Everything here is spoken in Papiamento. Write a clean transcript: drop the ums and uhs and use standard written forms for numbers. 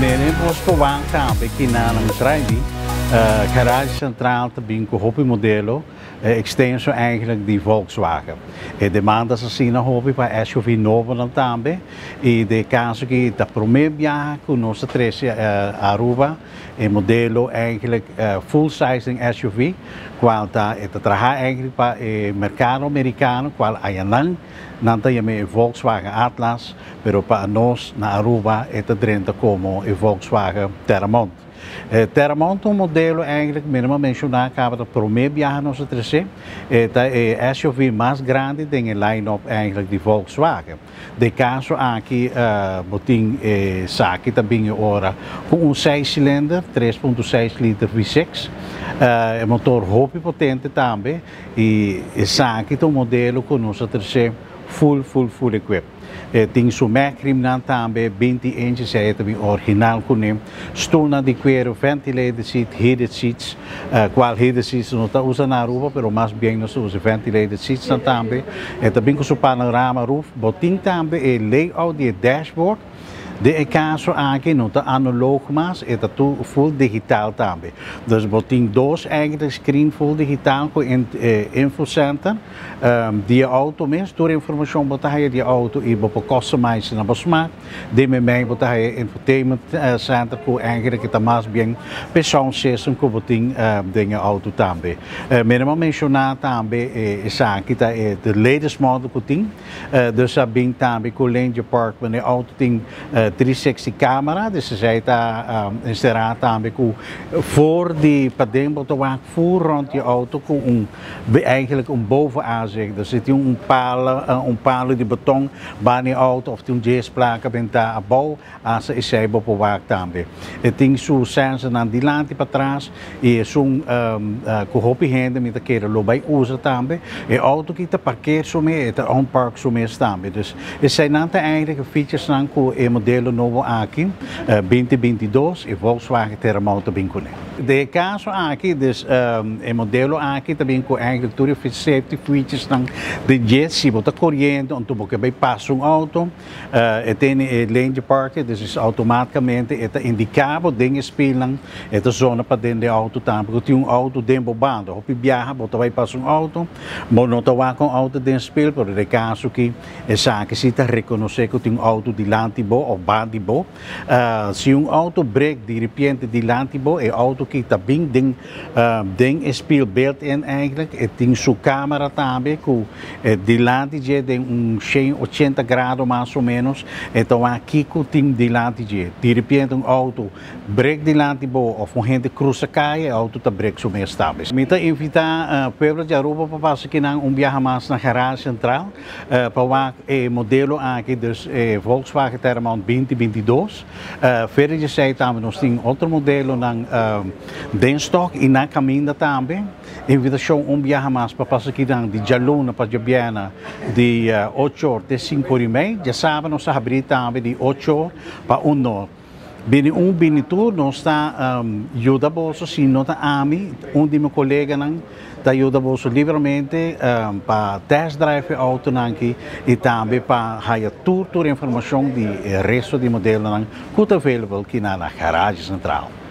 Mene nos por wak tambe ki nan trae Garage Centraal ta bin cu hopi modelo extenso eigenlijk di Volkswagen. E demanda asina hopi pa SUV nobo nan tambe y den caso cu ta prome biaha cu nos a trece Aruba e modelo eigenlijk full size SUV, cual ta traha eigenlijk pa e mercado Americano, cual ayanan nan ta yama Volkswagen Atlas, pero pa nos na Aruba e ta drenta como e Volkswagen Teramont. Teramont ta un modelo eigenlijk, mi a menciona caba, di prome biaha nos a trece, ta e SUV mas grandi den e line-up eigenlijk di Volkswagen. Den caso aki, bo tin esaki tambe ora cu un 6 cilinder, 3.6 liter V6, e motor hopi potente tambe y esaki ta un modelo cu nos a trece full, full, full equipped. Tin su mag rim nan tambe, 20 inches, e tambe original cu ne. Stoel di cuero, ventilated seat, heated seats, cual heated seats no ta usa na Aruba, pero mas bien nos usa ventilated seats nan tambe. E tambe cu su panorama roof, bo tin tambe e layout di dashboard. Den caso aki no ta analog mas, e ta full digital tambe. Dus bo tin dos eigenlijk screen full digital cu infocenter. Di auto mes, tur informacion bo ta haya di auto y bo por customize na bo smaak. Di mes bo ta haya infotainment center cu eigenlijk ta mas bien sound system cu bo tin den auto tambe. Mi a menciona tambe esaki ta the latest model cu tin. Dus a bin tambe cu lane departure, e auto tin 360 camera, dus zij ta installa tambe cu voor di paden bo ta wak full rond die auto cu eigenlijk een bovenaanzicht. Er zit een palen di beton bij die auto of un placa benta abou as esey bo por wak tambe. E tin su sensor nan dilanti patras y e un cu hopi hende mi ta kere lo bay usa tambe. E auto cu ta parkeer su mes, e ta on park su mes tambe. Dus esey nan ta eigenlijk features nan cu e modelo nobo aki, 2022, e Volkswagen Teramont bin cu ne. Den caso aki, dus e modelo aki tambe cu eigenlijk tur safety features nan di jet, si bo ta coriendo, anto bo bay pasa un auto, e tin e lane departure, dus automaticamente e ta indica bo den spiegel, e ta zona pa den auto tambe, pasobra tin un auto den bo banda, hopi biaha, bo bay pasa un auto, bo no ta wak un auto den spiegel, pero den caso cu esaki si ta reconoce cu tin un auto dilanti bo of banda bo, si un auto brake di repente dilanti bo, e auto cu ta bin den spiegelbeeld in eigenlijk, e tin su camera tambe, cu dilanti dje den un 180 grado mas o menos, anto aki cu tin dilanti dje. Di repente un auto brake dilanti bo of un hende cruza caya, e auto ta brake su mes tambe. Mi ta invita pueblo di Aruba pa pasa aki un biaha mas na Garage Central, pa e modelo aki, dus Volkswagen Teramont 2022. Verder di esey tambe nos tin otro modelo nan den stock y na caminda tambe. Invitacion un biaha mas pa pasa aki di dialuna pa diabierna di 8 or te 5 or y mei. Diasabra nos ta habri tambe di 8 or pa 1 or. Bini un bini tur, nos ta yuda boso, si no ta ami, un di mi coleganan ta yuda boso libremente pa test drive e auto nan aki y tambe pa haya tur informacion di resto di modelo nan cu ta available aki na Garage Centraal.